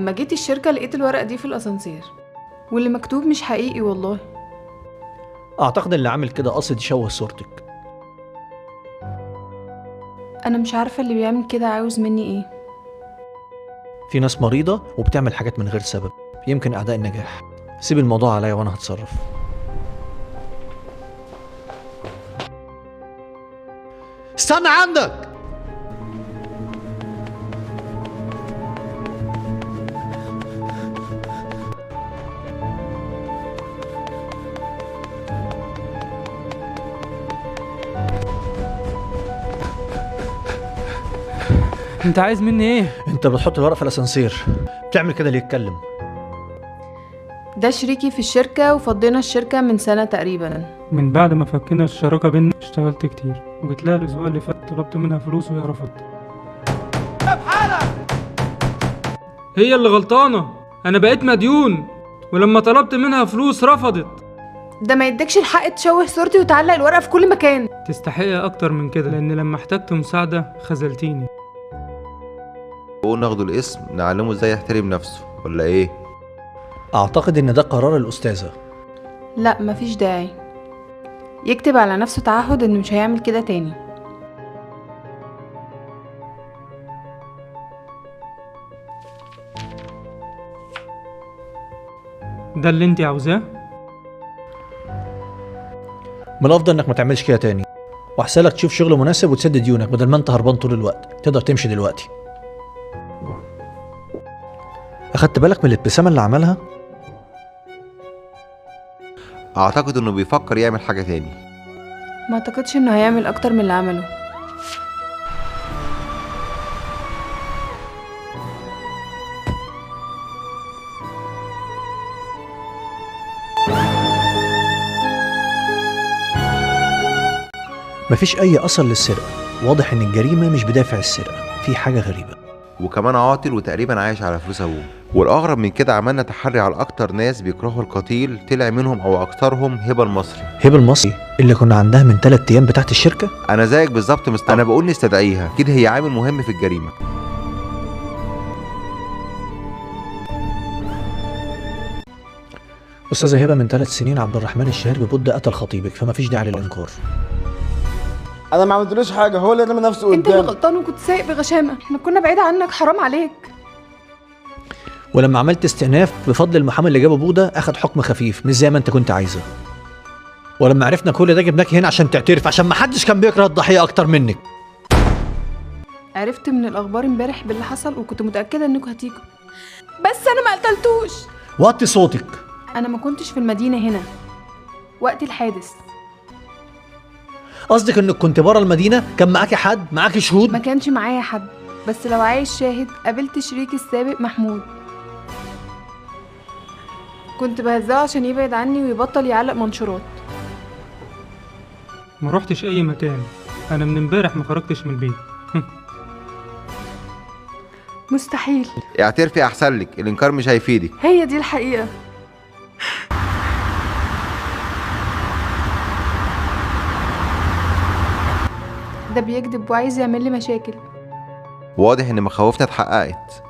لما جيت الشركة لقيت الورقة دي في الأسانسير، واللي مكتوب مش حقيقي والله. أعتقد اللي عامل كده قصد يشوه صورتك. أنا مش عارفة اللي بيعمل كده عاوز مني إيه. في ناس مريضة وبتعمل حاجات من غير سبب، يمكن أعداء النجاح. سيب الموضوع عليا وأنا هتصرف. استنى عندك. انت عايز مني ايه؟ انت بتحط الورق في الاسانسير، بتعمل كده ليه؟ اتكلم. ده شريكي في الشركة، وفضينا الشركة من سنة تقريبا. من بعد ما فكينا الشراكة بينا اشتغلت كتير، وجيت لها الأسبوع اللي فات طلبت منها فلوس وهي رفضت. هي اللي غلطانة، أنا بقيت مديون، ولما طلبت منها فلوس رفضت. ده ما يدكش الحق تشوه صورتي وتعلق الورقة في كل مكان. تستحقي أكتر من كده، لأن لما احتجت مساعدة خذلتيني. بقول ناخده الاسم نعلمه ازاي يحترم نفسه ولا ايه؟ اعتقد ان ده قرار الاستاذة. لا مفيش داعي، يكتب على نفسه تعهد انه مش هيعمل كده تاني. ده اللي انت عاوزاه؟ من الافضل انك ما تعملش كده تاني، واحسن لك تشوف شغل مناسب وتسد ديونك بدل ما انت هربان طول الوقت. تقدر تمشي دلوقتي. اخدت بالك من الابتسامة اللي عملها؟ اعتقد انه بيفكر يعمل حاجة تاني. ما اعتقدش انه هيعمل اكتر من اللي عمله. مفيش اي اثر للسرقه، واضح ان الجريمة مش بدافع السرقة، في حاجة غريبة. وكمان عاطل وتقريبا عايش على فلوس ابوه. والاغرب من كده عملنا تحري على اكتر ناس بيكرهوا القتيل، طلع منهم او اكترهم هبه المصري. هبه المصري اللي كنا عندها من 3 ايام بتاعت الشركة؟ انا زيك بالظبط مستغرب. انا بقول نستدعيها، اكيد هي عامل مهم في الجريمة. استاذه هبه، من 3 سنين عبد الرحمن الشهير ببد قتل خطيبك، فما فيش داعي للانكار. انا ما عملتلوش حاجة، هو اللي رمى نفسه قدامي. انت اللي غلطان وكنت سايق بغشامه، احنا كنا بعيد عنك، حرام عليك. ولما عملت استئناف بفضل المحامي اللي جابه بوده اخد حكم خفيف، مش زي ما انت كنت عايزه. ولما عرفنا كل ده جبناك هنا عشان تعترف، عشان ما حدش كان بيكره الضحية اكتر منك. عرفت من الاخبار امبارح باللي حصل وكنت متاكدة انكم هتيجوا، بس انا ما قتلتوش. وطي صوتك. انا ما كنتش في المدينة هنا وقت الحادث. قصدك انك كنت بره المدينة؟ كان معاكي حد؟ معاكي شهود؟ ما كانش معايا حد، بس لو عايز شاهد قابلت شريكي السابق محمود. كنت بهزاه عشان يبعد عني ويبطل يعلق منشورات. ما روحتش اي مكان، انا من امبارح ما خرجتش من البيت. مستحيل. اعترفي احسن لك، الانكار مش هيفيدك. هي دي الحقيقة. ده بيكذب وعايز يعمل لي مشاكل. واضح ان مخاوفنا اتحققت.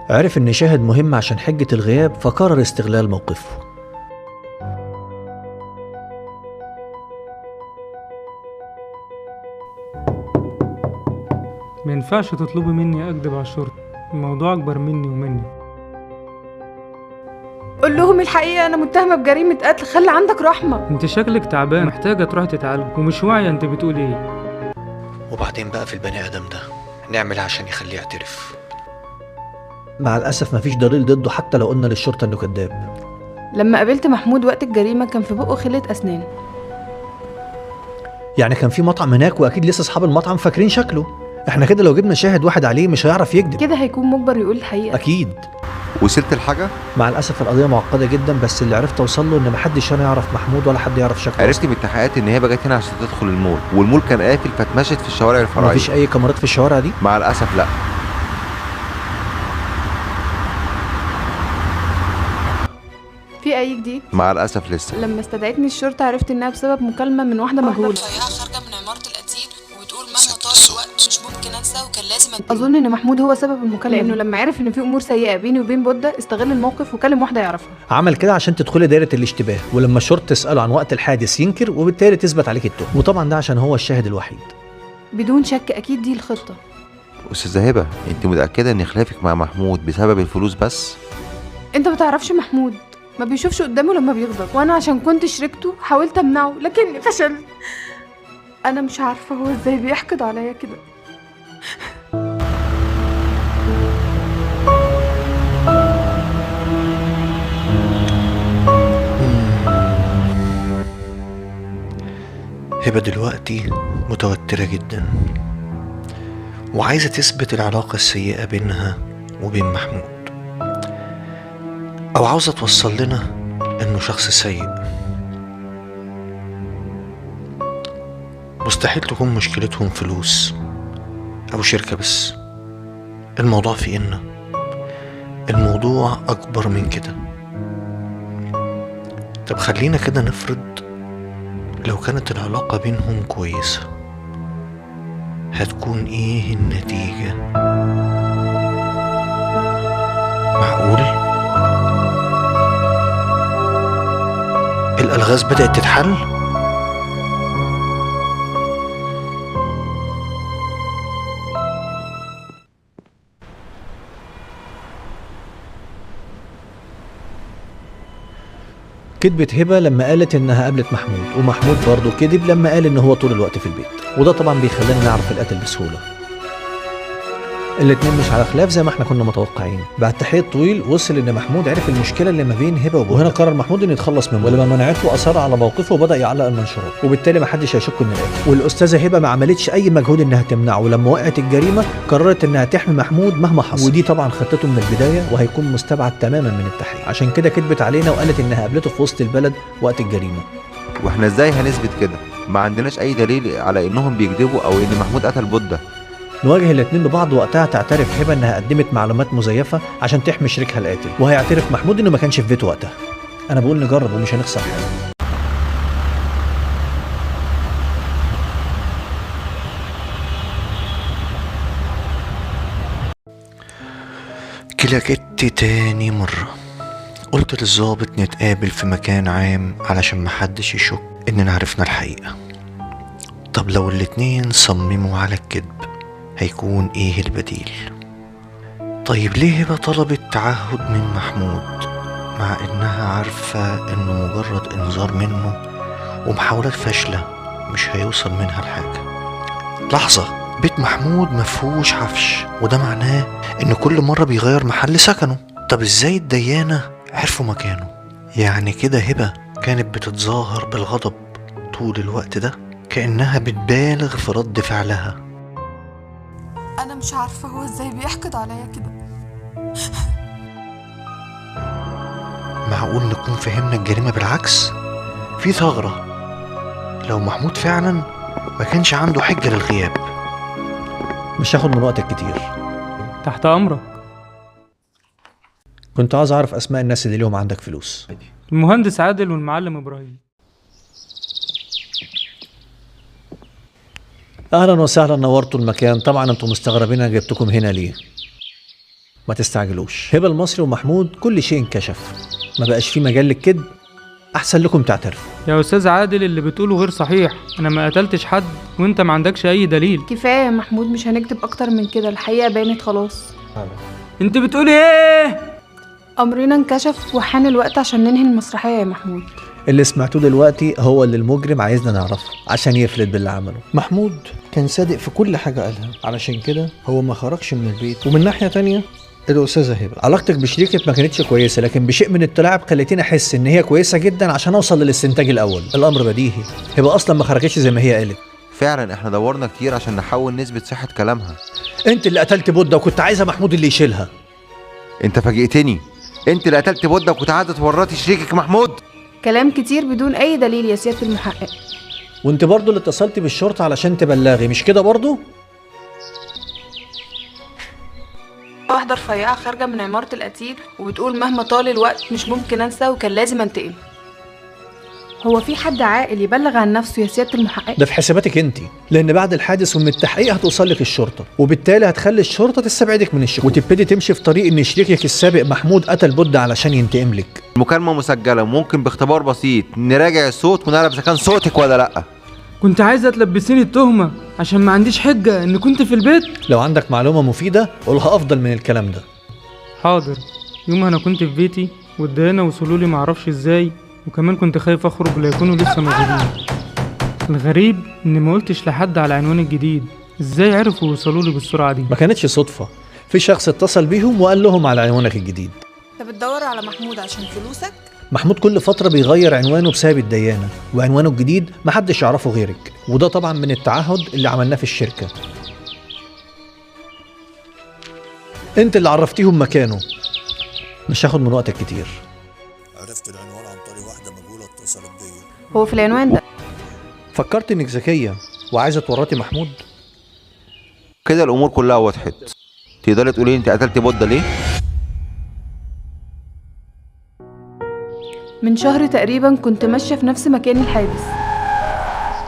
عرف ان شاهد مهم عشان حجة الغياب، فقرر استغلال موقفه. ما ينفعش تطلبي مني اكذب على الشرطة، الموضوع اكبر مني ومني. قول لهم الحقيقة، انا متهمة بجريمة قتل، خلي عندك رحمة. انت شكلك تعبان، محتاجة تروحي تتعالج ومش واعية انت بتقولي ايه. وبعدين بقى في البني ادم ده نعمل عشان يخليه يعترف. مع الاسف مفيش دليل ضده حتى لو قلنا للشرطة انه كذاب. لما قابلت محمود وقت الجريمة كان في بقه خلة اسنان. يعني كان في مطعم هناك، واكيد لسه اصحاب المطعم فاكرين شكله. احنا كده لو جبنا شاهد واحد عليه مش هيعرف يكذب. كده هيكون مجبر يقول الحقيقة. اكيد. وصلت الحاجة؟ مع الاسف القضية معقدة جدا، بس اللي عرفت اوصل له ان محدش هنا يعرف محمود ولا حد يعرف شكله. عرفت من التحقيقات ان هبه جت هنا عشان تدخل المول، والمول كان قافل فاتمشت في الشوارع الفرعية. مفيش اي كاميرات في الشوارع دي؟ مع الاسف لا. في اي جديد؟ مع الاسف لسه. لما استدعتني الشرطة عرفت انها بسبب مكالمة من واحدة مجهولة. خارجه من عمارة القتيل وبتقول مهما طال الوقت مش ممكن انسى انسى وكان لازم أنتقم. اظن ان محمود هو سبب المكالمة، لانه لما عرف ان في امور سيئه بيني وبين بودة استغل الموقف وكلم واحدة يعرفها. عمل كده عشان تدخلي دايرة الاشتباه، ولما الشرطة تساله عن وقت الحادث ينكر، وبالتالي تثبت عليك التهمة، وطبعا ده عشان هو الشاهد الوحيد. بدون شك اكيد دي الخطة. استاذه هبه، انت متاكدة ان خلافك مع محمود بسبب الفلوس بس؟ انت ما تعرفش محمود، ما بيشوفش قدامه لما بيغضب، وانا عشان كنت شريكته حاولت امنعه لكني فشلت. انا مش عارفه هو ازاي بيحقد عليا كده. هبة دلوقتي متوترة جدا وعايزة تثبت العلاقة السيئة بينها وبين محمود، أو عاوزة توصل لنا إنه شخص سيء. مستحيل تكون مشكلتهم فلوس أو شركة بس، الموضوع في إن الموضوع أكبر من كده. طب خلينا كده نفرض لو كانت العلاقة بينهم كويسة، هتكون إيه النتيجة؟ معقول الألغاز بدأت تتحل؟ كذبت هبة لما قالت انها قابلت محمود، ومحمود برضه كذب لما قال ان هو طول الوقت في البيت، وده طبعا بيخلينا نعرف القاتل بسهولة. الاتنين مش على خلاف زي ما احنا كنا متوقعين. بعد تحقيق طويل وصل ان محمود عرف المشكلة اللي ما بين هبه وبوده، وهنا قرر محمود انه يتخلص منه، ولما منعته اصر على موقفه وبدا يعلق المنشورات، وبالتالي ما حدش هيشك ان القاتل. والاستاذه هبه ما عملتش اي مجهود انها تمنعه، ولما وقعت الجريمة قررت انها تحمي محمود مهما حصل، ودي طبعا خطته من البداية وهيكون مستبعد تماما من التحقيق. عشان كده كذبت علينا وقالت انها قابلته في وسط البلد وقت الجريمة. واحنا ازاي هنثبت كده؟ ما عندناش اي دليل على انهم بيكذبوا او ان محمود قتل بودة. نواجه الاتنين ببعض. وقتها تعترف هبه انها قدمت معلومات مزيفة عشان تحمي شريكها القاتل، وهيعترف محمود انه ما كانش في بيته وقتها. انا بقول نجرب ومش هنخسر حاجة. كلاكت تاني مرة قلت للظابط نتقابل في مكان عام علشان محدش يشك اننا عرفنا الحقيقة. طب لو الاتنين صمموا على الكذب هيكون ايه البديل؟ طيب ليه هبة طلبت تعهد من محمود مع انها عارفة انه مجرد انذار منه ومحاولات فاشلة مش هيوصل منها لحاجة؟ لحظة، بيت محمود مفهوش عفش، وده معناه ان كل مرة بيغير محل سكنه. طب ازاي الديانة عرفوا مكانه؟ يعني كده هبة كانت بتتظاهر بالغضب طول الوقت ده، كأنها بتبالغ في رد فعلها. انا مش عارفه هو ازاي بيحقد عليا كده. معقول نكون فهمنا الجريمة بالعكس؟ في ثغرة، لو محمود فعلا ما كانش عنده حجة للغياب. مش هاخد من وقتك كتير. تحت امرك. كنت عاوز اعرف اسماء الناس اللي ليهم عندك فلوس. المهندس عادل والمعلم ابراهيم. اهلا وسهلا، نورتوا المكان. طبعا انتم مستغربين انا جبتكم هنا ليه. ما تستعجلوش، هبه المصري ومحمود كل شيء انكشف، ما بقاش في مجال للكذب، احسن لكم تعترفوا. يا استاذ عادل اللي بتقوله غير صحيح، انا ما قتلتش حد وانت ما عندكش اي دليل. كفاية يا محمود، مش هنكتب اكتر من كده، الحقيقة بانت خلاص. انت بتقولي ايه؟ امرنا انكشف وحان الوقت عشان ننهي المسرحية يا محمود. اللي سمعتوه دلوقتي هو اللي المجرم عايزنا نعرفه عشان يفلت باللي عمله. محمود كان صادق في كل حاجة قالها، علشان كده هو ما خرجش من البيت. ومن ناحية تانية الأستاذة هبة علاقتك بشريكك ما كانتش كويسة، لكن بشيء من التلاعب خليتني أحس إن هي كويسة جدا عشان أوصل للاستنتاج الأول. الأمر بديهي، هبة أصلا ما خرجتش زي ما هي قالت. فعلا احنا دورنا كتير عشان نحاول نثبت صحة كلامها. أنت اللي قتلت بودة وكنت عايزة محمود اللي يشيلها. أنت فاجئتني، أنت اللي قتلت بودة وكنت عايزة تورطي شريكك محمود. كلام كتير بدون أي دليل يا سيادة المحقق. وانت برضو اللي اتصلتي بالشرطة علشان تبلغي، مش كده برضو؟ واحدة رفيعة خارجة من عمارة القتيل وبتقول مهما طال الوقت مش ممكن أنسى وكان لازم أنتقم. هو في حد عاقل يبلغ عن نفسه يا سيادة المحقق؟ ده في حساباتك انت، لان بعد الحادث ومن التحقيق هتوصل لك الشرطة، وبالتالي هتخلي الشرطة تستبعدك من الشكوك، وتبتدي تمشي في طريق ان شريكك السابق محمود قتل بودة علشان ينتقم لك. المكالمة مسجله، ممكن باختبار بسيط نراجع الصوت ونعرف اذا كان صوتك ولا لا. كنت عايزه تلبسيني التهمة عشان ما عنديش حجه ان كنت في البيت. لو عندك معلومة مفيدة قولها افضل من الكلام ده. حاضر. يومها انا كنت في بيتي والديانة وصلوا لي معرفش ازاي، وكمان كنت خايف اخرج لا يكونوا لسه موجودين. الغريب اني ما قلتش لحد على العنوان الجديد، ازاي عرفوا يوصلوا لي بالسرعة دي؟ ما كانتش صدفة، في شخص اتصل بيهم وقال لهم على عنوانك الجديد. انت بتدور على محمود عشان فلوسك؟ محمود كل فترة بيغير عنوانه بسبب الديانة، وعنوانه الجديد محدش يعرفه غيرك، وده طبعا من التعهد اللي عملناه في الشركة. انت اللي عرفتيهم مكانه. مش هاخد من وقتك كتير. عرفت العنوان عن طريق واحدة مجهولة اتصلت بيا. هو في العنوان ده. فكرت انك ذكية وعايزة تورطي محمود؟ كده الامور كلها وضحت. تقدري تقولي انت قتلتي بودة ليه؟ من شهر تقريبا كنت ماشية في نفس مكان الحادث.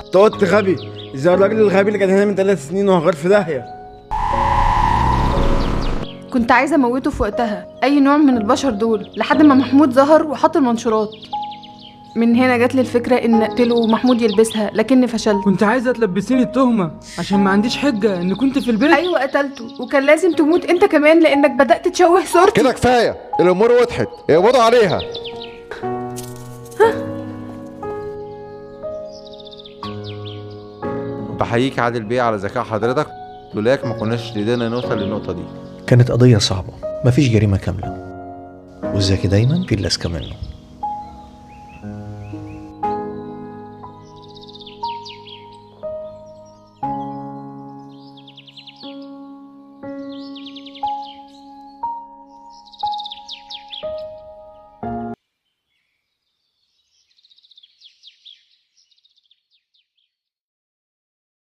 انت قلت غبي زي الراجل الغبي اللي كان هنا من 3 سنين وهغير في داهية. كنت عايزه اموته في وقتها، اي نوع من البشر دول، لحد ما محمود ظهر وحط المنشورات. من هنا جات لي الفكرة ان اقتله ومحمود يلبسها، لكني فشلت. كنت عايزه تلبسيني التهمة عشان ما عنديش حجه ان كنت في البيت. ايوه قتلته، وكان لازم تموت انت كمان لانك بدات تشوه صورتي. كده كفاية، الامور وضحت، اقبضوا عليها. بحييك عادل بيه على ذكاء حضرتك، لولاك ما كناش قدرنا نوصل للنقطة دي. كانت قضية صعبة، مفيش جريمة كاملة، والذكي دايما في اللي اذكى منه.